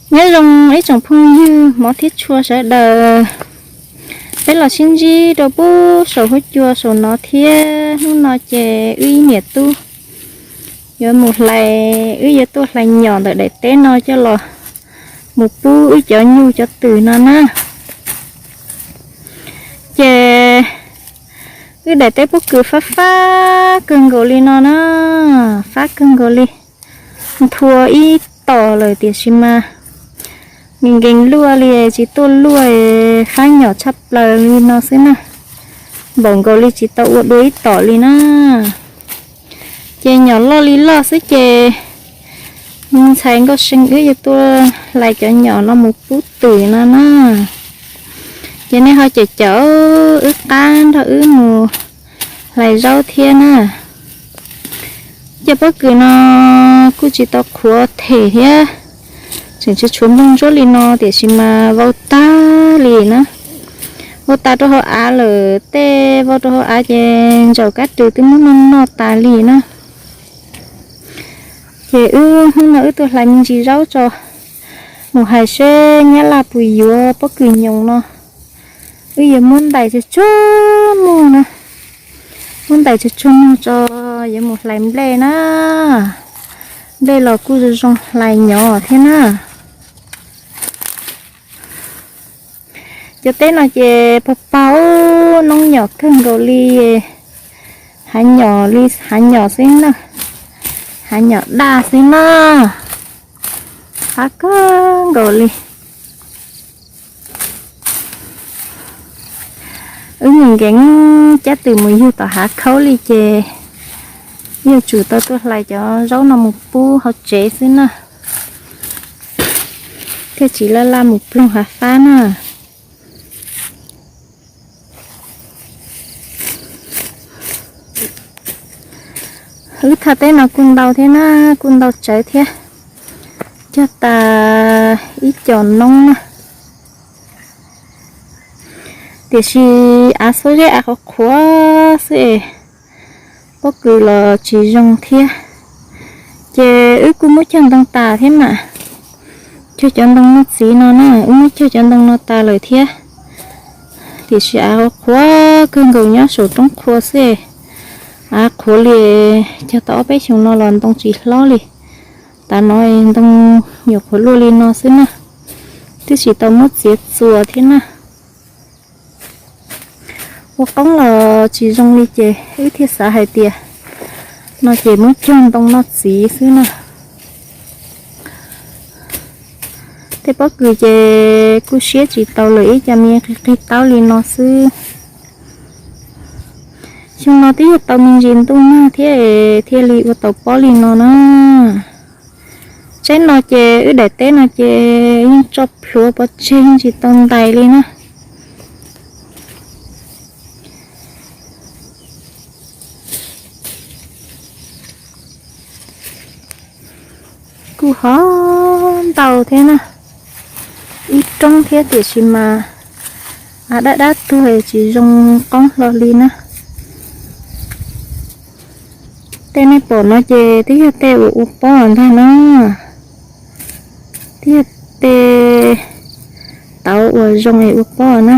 Nyob zoo ib tsoom phooj ywg hmov thiab tshua sawv daws, peb los sib ntsib rau pub saum huab cua saum no thiab. Hnub no ces wb ib niam tub yuav mus hlais, wb yuav tuaj hlais nyom ntawm daim teb no coj los mus pub wb cov nyuj cov twm no na. Ces wb daim teb pob kws fab fab kawg nkaus li no na, fab kawg nkaus li. Nthua ib tom lawm tiam sis mas nkees nkees luaj li, tsis tuaj luaj, fab nyom tshaj plaws li no xwb na. Npaum nkaus li tsis tau ua dua ib tom li na. Ces nyom loj li loj xwb ces ntxhais Nkauj See wb yuav tuaj hlais cov nyom no mus pub twm no na. Ces nej ho cawm cawm wb qab nrog wb mus hlais zaub thiab na. Cov pob kws no kuj tsis tau qhuav them thiab, tseem tshuav nplooj ntsuab li no tiam sis mas vau tag li na. Vau tas rau hauv av lawm, tej vau rau hauv av ces ntsaum kab rws twb muab noj noj tas li na. Ces wb hnub no wb tuaj hlais me ntsis zaub tso, mus hais seb Nyab Laj puas yuav pob kws nyoos no. Wb yuav muab ntais tsuag tsuag muag na, muab ntais tsuag tsuag muag tso, yuav mus hlais nplej na. Nplej los kuj zoo zoo hlais nyom thiab na. Cov teb no ces pag pag, noob nyom kawg nkaus li. Hav nyom li hav nyom xwb na, hav nyom daj xwb na, fab kawg nkaus li. Wb nkees nkees cab twm mus yug tom hav khaub li ces yuav tsum tau tuaj hlais cov zaub no mus pub hauv tsev xwb na, thiaj tsis laj laj mus ploog hav fab na. Wb thaj teb no kuj ntau thiab na, kuj ntau tsawv thiab, cog tas ib co noob na. Tiam sis av xuab zeb av qhuav qhuav xwb es pob kws los tsis zoo thiab. Ces wb kuj muab cog ntoo tas thiab mas, cog cov ntoo noj txiv no na, wb muab cog cov ntoo no tas lawm thiab. Tiam sis av qhuav kawg nkaus nyob saum roob qhua xwb, av qhuav li, cog tau ob peb xyoos no los ntoo tsis hlob li. Tav no ntoo nyuam qhuav luaj li no xwb na, twb tsis tau muab txiav txuas thiab na. Ua qoob los tsis zoo li ces wb thiaj xav hais tias no ces muab cog ntoo noj txiv xwb na. Tej pob kws ces kuj siab tsis tau lawm, ib co me qig qig taub li no xwb. Xyoo no twb yog tau me ntsis ntuj nag thiab thiaj li ua tau pob li no na. Tsaib no ces wb daim teb no ces yeej tso plhuav pov tseg yeej tsis tau ntais li na. Kuj ho ntau thiab na, ib roob thiab tiam sis mas av dab dab tuag tsis zoo qoob hlo li na. Tej nej pom no ces twb yog tej uas ua pob ntag na, twb yog tej tauv uas zoo es ua pob na.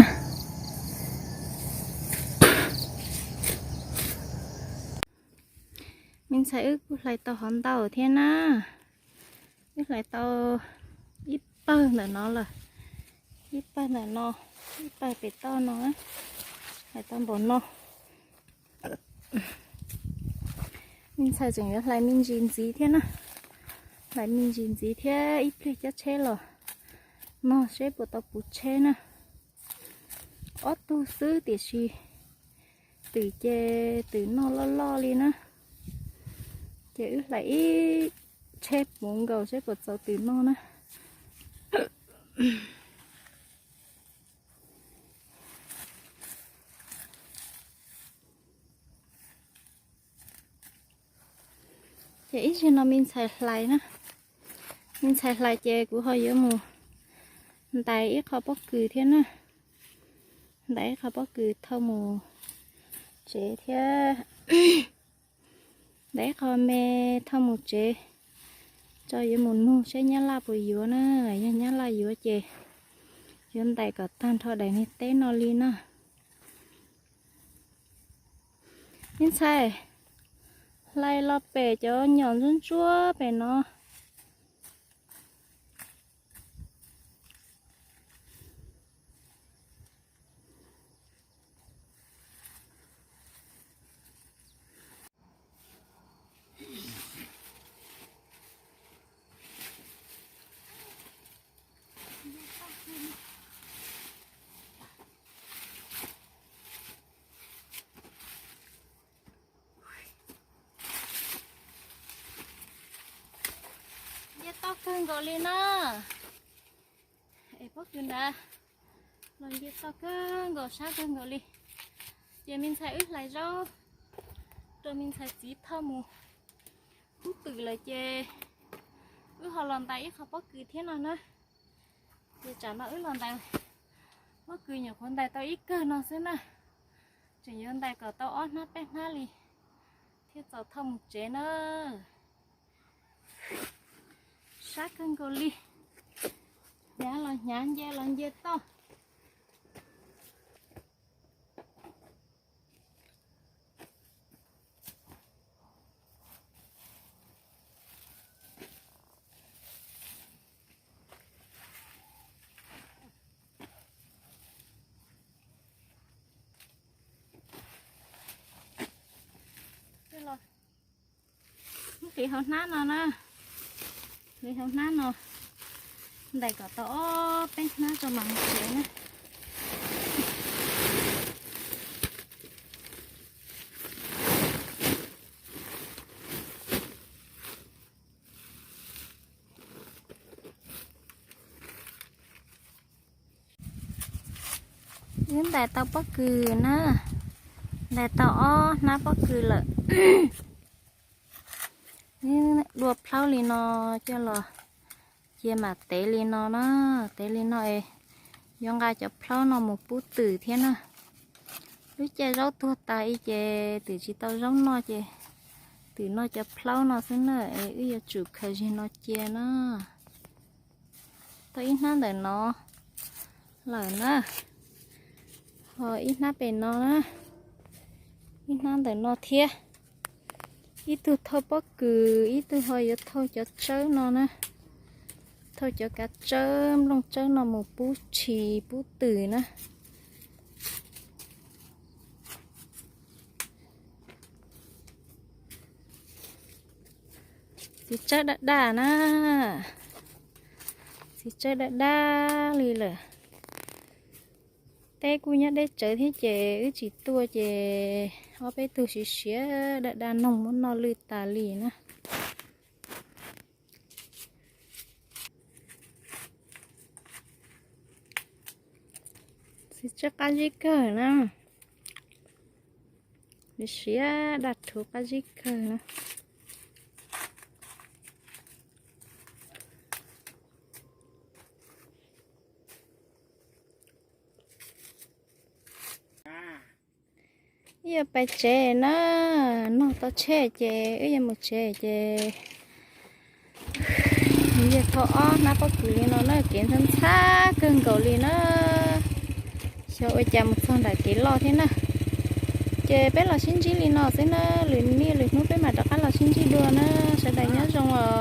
Me ntxhais wb kuj hlais tau hov ntau thiab na. Wb hlais tau ib pawg ntawm no lawm, ib pawg ntawm no, ib pawg pem toj no, hlais tau npaum no. Me ntxhais tseem yuav hlais me ntsis ntxiv thiab na, hlais me ntsis ntxiv thiab ib pliag cab tsheb los no seb puas tau puv tsheb na. Ob tug xwb tiam sis twm ces twm noj loj loj li na, ces wb hlais ib tsheb puv nkaus seb puas txaus twm noj na. Ces ib zaug no me ntxhais hlais na, me ntxhais hlais ces kuv ho yuav mus ntais ib qho pob kws thiab na, ntais ib qho pob kws thauj mus tsev thiab, ntais ib qho me thauj mus tsev, Rau yuav mus nug saib Nyab Laj puas yuav na, yog Nyab Laj yuav ces yuav ntais kom tag nrho daim niag teb no li na. Me ntxhais, hlais los pem cov nyom ntsuab ntsuab pem no. Nce toj kawg nkaus li na. Es pob kws ntawd los nce toj kawg nkaus sab kawg nkaus li. Ces me ntxhais wb hlais zaub rau me ntxhais txiv thauj mus pub twm lawm ces wb ho los ntais ib qho pob kws thiab no na. Ces tsam no wb los ntais pob kws nyuam qhuav ntais tau ib kawg no xwb na. Tseem yuav ntais kom tau ob hnab peb hnab li thiaj txaus thauj mus tsev na. Sab kawg nkaus li. Hnyav los hnyav, nce los nce toj. Qiv hauv hnab no na, qiv hauv hnab no, ntais kom tau ob peb hnab tso mam mus tsev na. Wb ntais tau pob kws na, ntais tau ob hnab pob kws lawm. Dua plhaub li no coj los cia mam tev li no na, tev li no es yuav nqa cov plhaub no mus pub twm thiab na. Lub caij zaub tuag tas ib ces twm tsis tau zaub noj ces twm noj cov plhaub no xwb na, es wb yuav tsum khaws zig no cia na. Tau ib hnab ntawm no lawm na, ho ib hnab pem no na, ib hnab ntawm no thiab. Ib tug thauj pob kws, ib tug ho yuav thauj cov tsawb no na, thauj cov kav tsawb nplooj tsawb no mus pub tshis pub twm na. Txiv tsawb daj daj na, txiv tsawb daj daj li lawm. Teb kuj nyob deb tsawv thiab ces wb tsis tuaj ces ob peb tug siav siav daj daj noog muab noj lwj tas li na. Txiv tsawb qab zib kawg na, siav daj rhuv qab zib kawg na. Wb yuav pais tsev na, noj tau tsheb ces wb yuav mus tsev ces. Yog thauj ob hnab pob kws li no na, kev ntxhab ntxhab kawg nkaus li na. Xyov ua cas mus txog nram kev loj thiab na. Ces peb los sib ntsib li no xwb na, lwm niaj lwm hnub peb mam rov qab los sib ntsib dua na. Sawv daws nyob zoo os.